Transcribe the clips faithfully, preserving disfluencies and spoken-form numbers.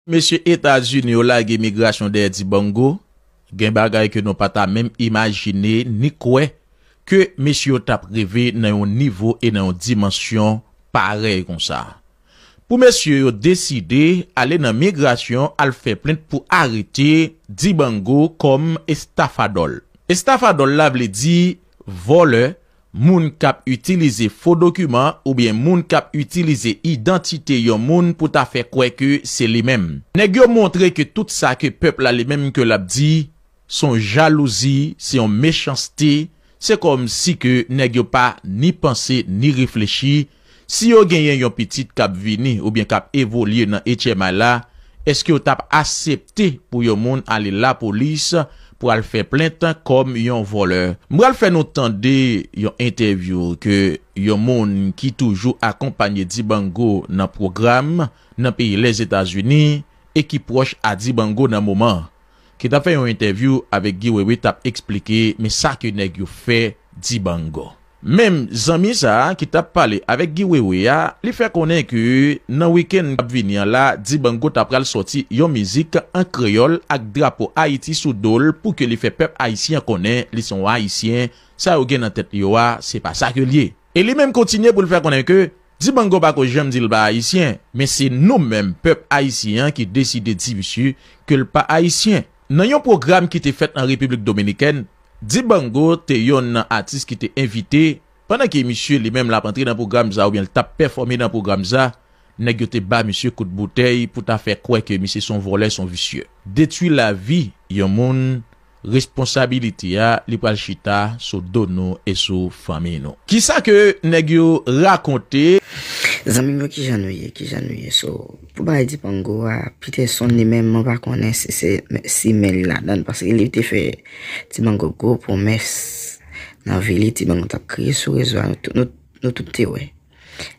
Mesye Etazini yo lage migrasyon dèyè Dibango, gen bagay ke nou pa ta menm imajine ni kwè ke mesye yo t ap rive nan yon nivo e nan yon dimansyon parèy konsa. Pou mesye yo deside ale nan migrasyon al fè plent pou arete Dibango kòm estafadòl. Estafadòl la vle di vòlè, moun k ap itilize fo dokiman oubyen moun k ap itilize idantite yon moun pou ta fè kwè ke se li menm. Nèg yo montre ke tout sa ke pèp la li menm ke l ap di, se yon jalouzi, se yon mechanste, se kòmsi ke nèg yo pa ni panse ni reflechi. Si yo genyen yon pitit k ap vini oubyen k ap evolye nan H M I la, èske yo t ap aksepte pou yon moun ale lapolis pou al fè plent kòm yon vòlè? M pral fè nou tande yon entèvyou ke yon moun ki toujou akonpanye Dibango nan pwogram nan peyi Lèzetazini e ki pwòch a Dibango nan moman an, ki t ap fè yon entèvyou avèk Guy Wewe, t ap eksplike men sa ke nèg yo fè Dibango. Menm zanmi sa a ki t ap pale avèk Guy Wewe a, li fè konnen ke nan wikenn k ap vini an la, Dibango ta pral sòti yon mizik an kreyòl ak drapo Ayiti sou do l pou ke li fè pèp ayisyen an konnen li se yon Ayisyen, sa yo gen nan tèt yo a, se pa sa ke l ye. E li menm kontinye pou l fè konnen ke Dibango pako janm di l pa ayisyen, men se nou menm, pèp ayisyen an, ki deside di misye ke l pa ayisyen. Nan yon pwogram ki te fèt an Repiblik Dominikèn, Dibango te yonn nan atis ki te envite, pandan ke misye li menm l ap antre nan pwogram sa oubyen l t ap pèfòme nan pwogram sa, nèg yo te ba misye kout boutèy pou ta fè kwè ke misye se yon vòlè, se yon visye. Detwi lavi yon moun, responsabilite a, li pral chita sou do nou e sou fanmi nou. Kisa ke nèg yo rakonte? Zanmi m yo, kijan nou ye? Kijan nou ye? So, pou bagay Dibango a, Peterson li menm, mwen pa konnen si se, si men li ladan l, paske li te fè Dibango gwo pwomès nan vi li, Dibango t ap kriye sou rezo a, nou tout, nou, nou tout te wè.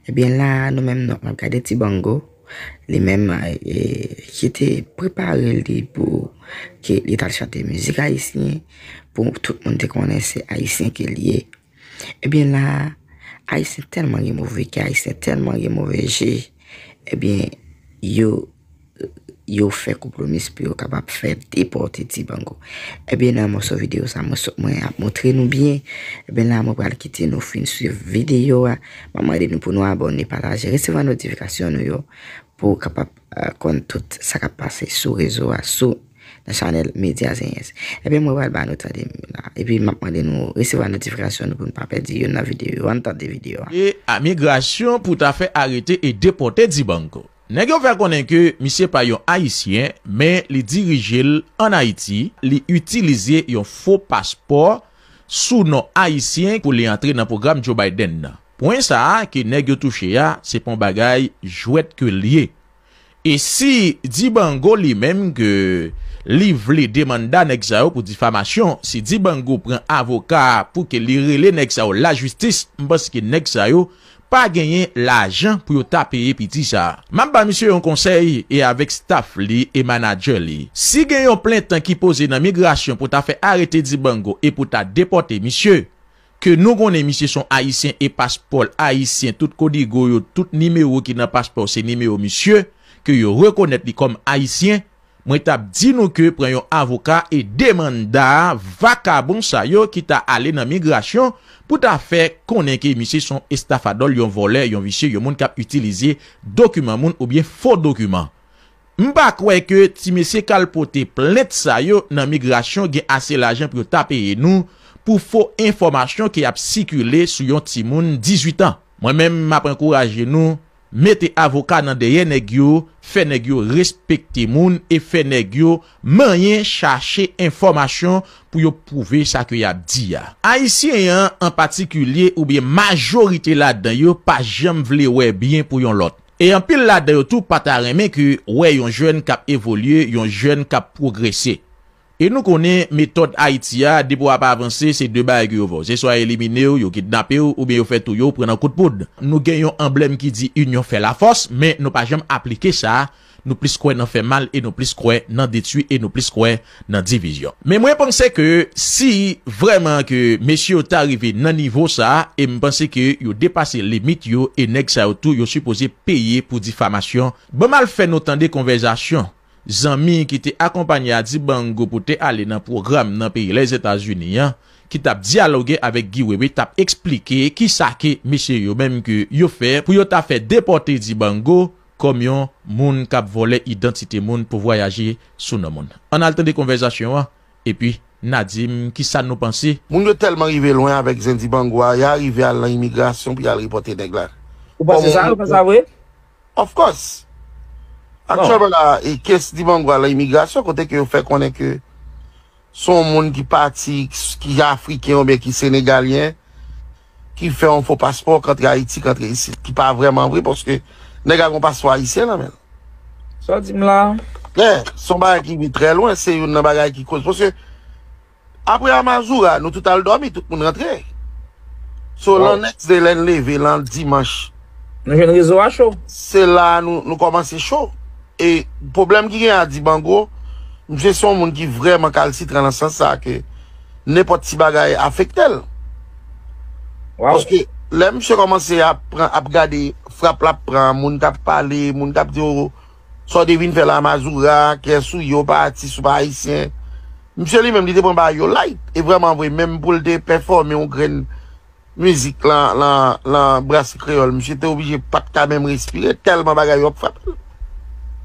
Ebyen la, nou menm, nou ap gade Dibango, li menm, e, ki te prepare li pou ke li t al chante mizik ayisyen, pou tout moun te konnen se ayisyen ke li ye. Ebyen la, ayisyen tèlman gen move kè, ayisyen tèlman gen move je, ebyen, yo, yo fè konplomis pou yo kapab fè depòte Dibango. Ebyen, nan mòso videyo sa, mwen sot, mwen ap montre nou byen. Ebyen, la, mwen pral kite nou fin swiv videyo a. M ap mande nou pou nou abòne, pataje, resevwa notifikasyon nou yo, pou w kapab, eh, konn tout sa k ap pase sou rezo a, sou, nan chanèl Medya Zenyèz. Ebyen, mwen pral ba nou tande m la. Epi, m ap mande nou resevwa notifikasyon nou pou n pa pèdi youn nan videyo yo. Ann tande videyo a. E a migrasyon pou ta fè arete e depòte Dibango. Nèg yo fè konnen ke misye pa yon Ayisyen, men li dirije l ann Ayiti, li itilize yon fo paspò sou non Ayisyen pou li antre nan pwogram Joe Biden nan. Pwen sa a ke nèg yo touche a, se pa yon bagay jwèt ke l ye. E si Dibango li menm ke li vle demanda nèg sa yo pou difamasyon, si Dibango pran avoka pou ke li rele nèg sa yo lajistis, m panse ke nèg sa yo pa genyen lajan pou yo ta peye piti sa a. M ap ba misye yon konsèy e avèk staff li e manadjè li. Si gen yon plent ki poze nan migrasyon pou ta fè arete Dibango e pou ta depòte misye, ke nou konnen misye se yon Ayisyen e paspò l ayisyen, tout kodigo yo, tout nimewo ki nan paspò se nimewo misye, ke yo rekonèt li kòm Ayisyen, mwen t ap di nou ke pran yon avoka e demanda vakabon sa yo ki ta ale nan migrasyon pou ta fè konnen ke misye se yon estafadòl, yon vòlè, yon visye, yon moun k ap itilize dokiman moun oubyen fo dokiman. M pa kwè ke ti mesye k al pote plent sa yo nan migrasyon gen ase lajan pou yo ta peye nou pou fo enfòmasyon ke y ap sikile sou yon timoun dizuit an. Mwen menm, m ap ankouraje nou, mete avoka nan dèyè nèg yo, fè nèg yo respekte moun e fè nèg yo manyen chache enfòmasyon pou yo pwouve sa ke y ap di a. Ayisyen an, an patikilye, oubyen majorite ladan yo, pa janm vle wè byen pou yon lòt. E anpil ladan yo tou pa ta renmen ke wè yon jèn k ap evolye, yon jèn k ap pwogrese. E nou konnen metòd Ayiti a, depi w ap avanse, se de bagay ke yo fè w. Se swa yo elimine w, yo kidnape w, oubyen yo fè touye w, pran nan kout poud. Nou gen yon anblèm ki di inyon fè lafòs, men nou pa janm aplike sa Nou plis kwè nan fè mal e nou plis kwè nan detwi e nou plis kwè nan divizyon. Men mwen panse ke si vrèman ke mesye yo ta rive nan nivo sa a, e m panse ke yo depase limit yo e nèg sa yo tou yo sipoze peye pou difamasyon. Ban m al fè nou tande konvèzasyon zanmi ki te akonpanye Adibango pou te ale nan pwogram nan peyi Lèzetazini an, ki t ap dyaloge avèk Guy Wewe, t ap eksplike kisa ke mesye yo menm ke yo fè pou yo ta fè depòte Dibango kòm yon moun k ap vòlè idantite moun pou vwayaje sou non moun. Ann al tande konvèzasyon an, epi n a di m kisa nou panse. Moun yo tèlman rive lwen avèk zen Dibango a, y a rive al nan imigrasyon pou y al depòte nèg la. Ou panse sa? Ou panse sa vre? Of course. Bon. Aktyèlman la, e kes Dibango a nan imigrasyon, kote ke yo fè konnen ke se yon moun ki pati, ki afriken oubyen ki senegalyen, ki fè yon fo paspò, k antre Ayiti, k antre isit, ki pa vrèman vre, paske nèg la gen yon paspò ayisyen nan men l. Sa w di m la? Men, se yon bagay ki vin trè lwen, se youn nan bagay ki koz, paske apre Amazura, nou tout al dòmi, tout moun rantre. So, lan next day, lè n leve, lan dimanch, nou jwenn rezo a cho. Se la nou, nou kòmanse cho. E pwoblèm ki gen a Dibango, misye se yon moun ki vrèman kalsitran nan sans sa ke nenpòt ti bagay afekte l. Wow. Paske lè misye kòmanse ap pran, ap gade frap l ap pran, moun k ap pale, moun k ap di, "Oh, sa w te vin fè la Mazura, kiyès ou ye, w pa atis, ou pa ayisyen." Misye li menm, li te pran bagay yo light. E vrèman vre, menm pou l te pèfòme yon grenn mizik lan, lan, lan brasi kreyòl, misye te oblije pa t ka menm respire, tèlman bagay yo ap frape l.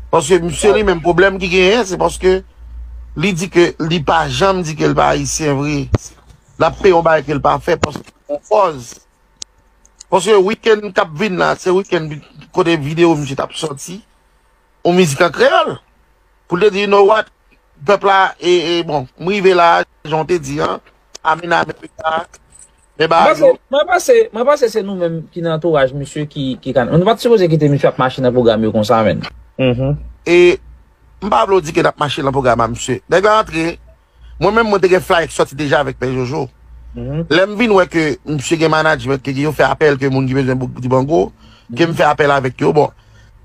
Paske misye li menm, pwoblèm ki genyen, se paske li di ke li pa janm di ke l pa ayisyen vre. L ap peye yon bagay ke l pa fè, paske yon fòz. Paske wikenn k ap vin la, se wikenn kote videyo misye t ap sòti, yon mizik an kreyòl. Pou l te di, "You know what? Pèp la, e, e, bon, m rive la, jan w te di an, amen, amen, pita, men ba yo." Mwen panse, mwen panse se nou menm ki nan antouraj misye ki, ki ka, nou pa t sipoze kite misye ap mache nan pwogram yo konsa, menn. Mhm. E m pa vle w di ke n ap mache nan pwogram a misye. Nèg la antre, mwen menm, mwen te gen flyer k sòti deja avèk Pè Jojo. Mhm. Lè m vin wè ke misye gen management, ke yo fè apèl, ke moun ki bezwen bouk Dibango, ke m fè apèl avèk yo. Bon,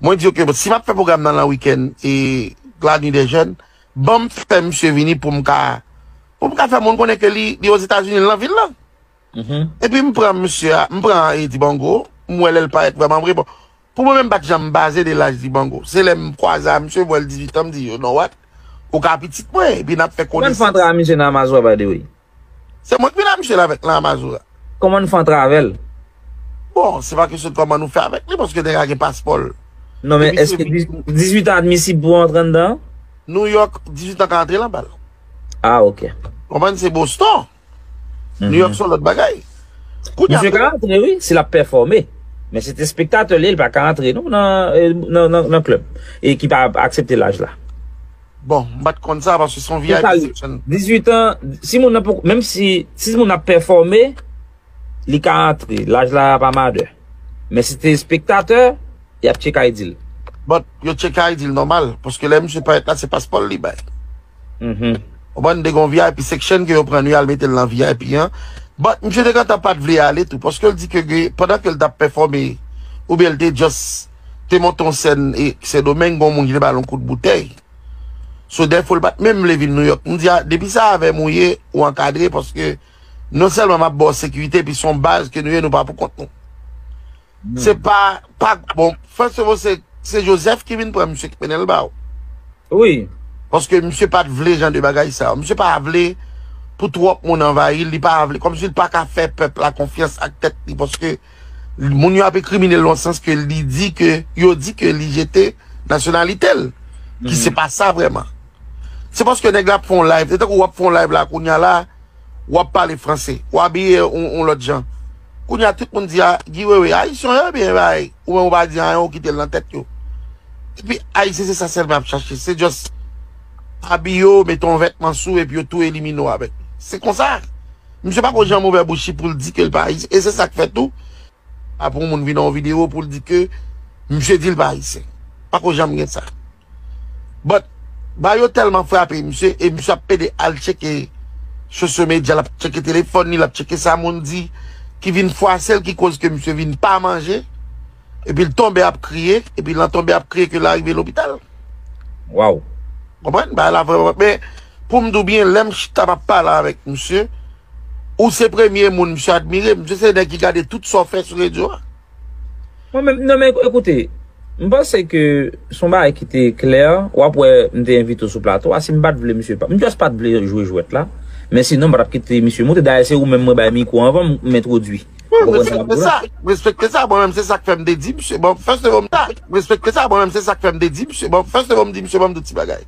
mwen di yo ke, bon, si m ap fè pwogram nan, nan wikenn, e, la nuit des jeunes, ban m fè misye vini pou m ka, pou m ka fè moun konnen ke li, li Ozetazini, li nan vil la. Mhm. Epi m pran misye a, m pran, e, Dibango, m wè lè l parèt vrèman vre. Bon, pou mwen menm, m pa t janm baze de laj Dibango. Se lè m kwaze a misye, m wè l dizuit an, m di, "You know what? Ou ka pitit mwen, epi n ap fè konesans." Kòman n fè antre a misye nan Amazura, by the way? Se mwen ki vin a misye la avèk nan Amazura. Kòman n fè antre avè l? Bon, se pa kesyon de kòman nou fè avèk li, paske nèg la gen paspò l. Non, men èske dizuit an admisib pou antre anndan? New York, dizuit an ka antre la anba l. Ah, ok. Konprann, se Boston. New York se yon lòt bagay. Kounye a, misye ka antre, wi, si l ap pèfòme. Men se te espektatè li, li pa ka antre, non, nan, e, nan, nan, nan klèb. E ki pa aksepte laj la. Bon, m pa t konn sa, paske se yon V I P section. Dizuit an, si moun nan poko, menm si, si moun ap pèfòme, li ka antre. Laj la pa madè. Men si te espektatè, y ap tchek I D l. But yo tchek I D l nòmal, paske lè misye parèt la, se paspò l li bay. Mhm. Ou konprann, te gon V I P section ke yo pran li al mete l nan V I P an. But misye te gentan pa t vle ale tou, paske l di ke ge-, pandan ke l t ap pèfòme, oubyen l te just te monte yon sèn e Sendomeng, gon moun ki te ba l yon kout boutèy. So, dèfwa l pa t menm vle vin New York. M di, "A, depi se avè m ou ye, ou ankadre, paske non sèlman m ap ba w sekirite, epi se yon baz ke nou ye, nou pa pou kont nou." Se pa, pa, bon, first of all, se, se Joseph ki vin pran misye ki mennen l ba w. Wi. Paske misye pa t vle jan de bagay sa yo. Misye pa vle pou twòp moun anvayi l, li pa vle, kòmsi l pa ka fè pèp la konfyans ak tèt li, paske moun yo ap enkrimine l nan sans ke li di ke, yo di ke li jete nasyonalite l, ki se pa sa vrèman. Se paske nèg la ap fè yon live, se tankou w ap fè yon live la, kounye a la, w ap pale franse, w abiye yon, yon lòt jan. Kounye a, tout moun di, "A, Guy Wewe, Ayisyen yo byen bay," ou menm ou pa di anyen, ou kite l nan tèt yo. Epi, Ayisyen, se sa sèlman y ap chache, se just abiye w, mete yon vètman sou, epi yo tou elimine w avèk. Se konsa. Misye pa ko janm ouvè bouch li pou l di ke l pa Ayisyen. E se sa k fè tou, apre yon moun vin nan yon videyo pou l di ke misye di l pa Ayisyen. Pa ko janm gen sa. But, bagay yo tèlman frape misye, e misye ap pede al tcheke sosyo medya, l ap tcheke telefòn li, l ap tcheke sa moun di, ki vin fwase l, ki koz ke misye vin pa manje, epi l tonbe ap kriye, epi l tonbe ap kriye ke l arive lopital. Waw. Konprann? Bagay la vrèman. Men, pou m di w byen, lè m chita m ap pale avèk misye, ou se premye moun misye admire. Misye se nèg ki gade tout sa w fè sou redio a. Mwen menm, non, men ekoute, m panse ke se yon bagay ki te klè. W ap wè, m te envite w sou plato a. Si m pa t vle, misye pa, m just pa t vle jwe jwèt la. Men sinon, m pa t ap kite misye monte. Dayè, se ou menm mwen bay mikwo anvan m entwodui. Wi, m respekte sa. M respekte sa. Mwen menm, se sa k fè m te di misye. Bon, first of all, m ta, m respekte sa. Mwen menm, se sa k fè m te di misye. Bon, first of all, m di misye, ban m di ti bagay.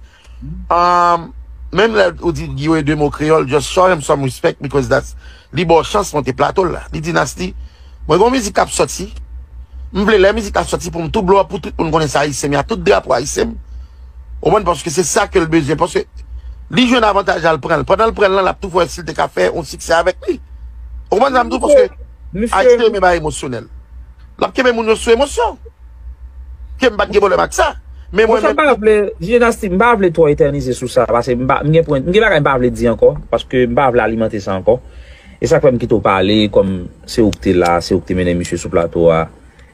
Um, menm lè ou di Guy de mo kreyòl, just show him some respect because that's, li ba w chans monte plato l la. Li di, Nasty, mwen gon mizik k ap sòti. M vle lè mizik la sòti pou m tou blow up pou tout moun konnen se ayisyen m ye, tout drapo ayisyen m. Ou konprann? Paske se sa ke l bezwen. Paske li jwenn avantaj la, l pran l. Pandan l pran l lan, l ap tou fè wè si l te ka fè yon siksè avèk li. Ou konprann sa m di w? Paske Ayiti renmen bagay emosyonèl. L ap kenbe moun yo sou emosyon. Ke m pa t gen pwoblèm ak sa. Men mwen menm, m pa vle, Dinasty, m pa vle twò etènize sou sa, paske m pa, m gen pwen, m gen bagay m pa vle di ankò, paske m pa vle alimante sa ankò. E sa k fè m kite w pale, kòm se ou ki te la, se ou ki te mennen misye sou plato a,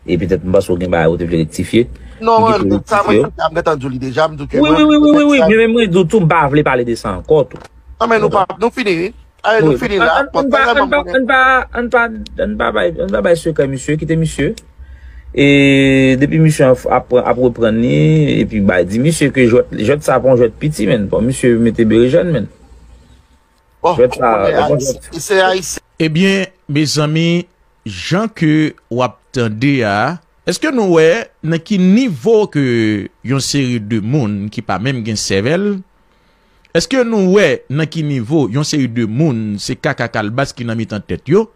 e petèt m panse w gen bagay ou te vle rektifye. Non, mwen, sa mwen, m gentan di w li deja, m di w ke wi, mwen, wi, wi, wi, wi, wi, men, men mwen di w tou, m pa vle pale de sa ankò tou. Non, men nou pa, nou fini, wi. Ale, nou fini la. Ann pa, ann pa, ann pa, ann pa, ann pa bay, ann pa bay sekrè misye, kite misye. E depi misye ap, ap, ap reprann li, epi bay, di misye ke jwèt, jwèt sa pa yon jwèt piti, menn. Bon, misye mete berejèn, menn. Jwèt sa, bon, jwèt. Ebyen, mezanmi, jan ke w ap tande a, èske nou wè nan ki nivo ke yon seri de moun ki pa menm gen sèvèl, èske nou wè nan ki nivo yon seri de moun se kaka kalbas ki nan mitan tèt yo?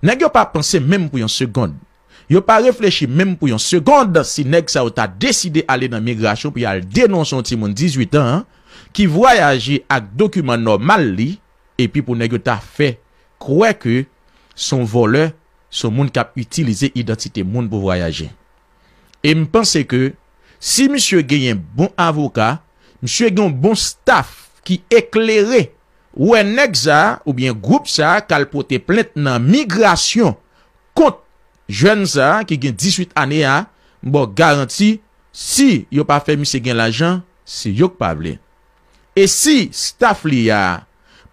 Nèg yo pa panse menm pou yon segonn. Yo pa reflechi menm pou yon segonn si nèg sa yo ta deside ale nan migrasyon pou y al denonse yon timoun dizuit an ki vwayaje ak dokiman nòmal li, epi pou nèg yo ta fè kwè ke se yon vòlè, se yon moun k ap itilize idantite moun pou vwayaje. E m panse ke si misye genyen bon avoka, misye gen yon bon staff ki eklere, wè nèg sa a oubyen gwoup sa a k al pote plent nan migrasyon kont jèn sa a ki gen dizuit ane a, m ba w garanti, si yo pa fè misye gen lajan, se yo k pa vle. E si staff li a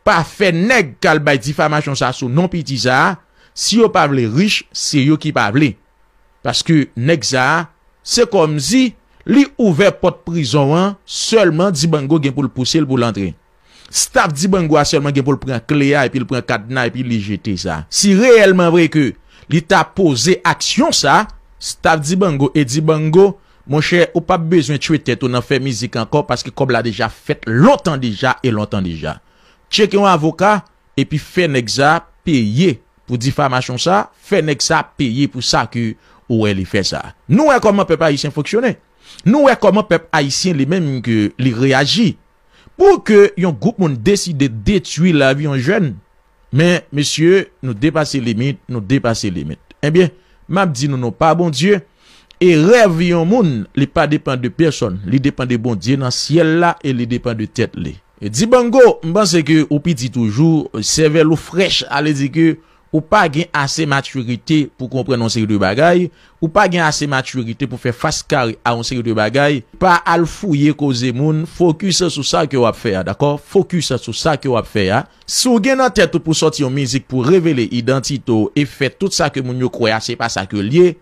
pa fè nèg k al bay difamasyon sa a sou non piti sa a, si yo pa vle rich, se yo ki pa vle. Paske nèg sa a, se kòmsi li ouvè pòt prizon an, sèlman Dibango gen pou l pouse l pou l antre. Staff Dibango a sèlman gen pou l pran kle a, epi l pran kadna, epi li jete sa. Si reyèlman vre ke li ta poze aksyon sa, staff Dibango e Dibango, monchè, ou p ap bezwen tchwe tèt ou nan fè mizik ankò, paske kòb la deja fèt lontan deja e lontan deja. Tcheke yon avoka, epi fè nèg sa peye pou difamasyon sa, fè nèg sa peye pou sa ke ou wè li fè sa. Nou wè kòman pèp ayisyen fonksyone. Nou wè kòman pèp ayisyen li menm ke li reyaji. Pou ke yon gwoup moun deside detwi lavi yon jèn, men, mesye, nou depase limit, nou depase limit. Ebyen, m ap di nou, nou pa Bondye, e rèv yon moun, li pa depann de pèsonn, li depann de Bondye nan syèl la e li depann de tèt li. E Dibango, m panse ke ou piti toujou, sèvèl ou frèch, ale di ke ou pa gen ase matirite pou konprann yon seri de bagay, ou pa gen ase matirite pou fè fas kare a yon seri de bagay, pa al fouye koze moun, fokis sou sa ke w ap fè a, dakò? Fokis sou sa ke w ap fè a. Si w gen nan tèt ou pou sòti yon mizik pou revele idantite w e fè tout sa ke moun yo kwè a se pa sa ke l ye,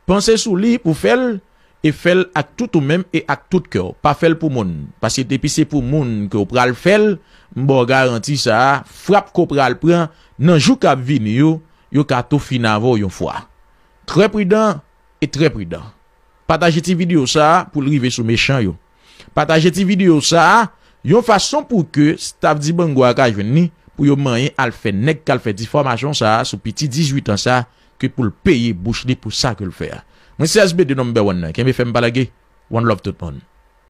panse sou li pou fè l, e fè l ak tout ou menm e ak tout kè w. Pa fè l pou moun, paske depi se pou moun ke w pral fè l, m ba w garanti sa a, frap ke w pral pran nan jou k ap vini yo, yo ka tou fin avè w yon fwa. Trè pridan e trè pridan. Pataje ti videyo sa a pou l rive sou mechan yo. Pataje ti videyo sa a yon fason pou ke staff Dibango a ka jwenn li, pou yo manyen al fè nèg k al fè difamasyon sa a sou piti dizuit an sa a, ke pou l peye bouch li pou sa ke l fè a. Mwen se S B de number one nan. Kenbe fèm pa lage. One love tout moun.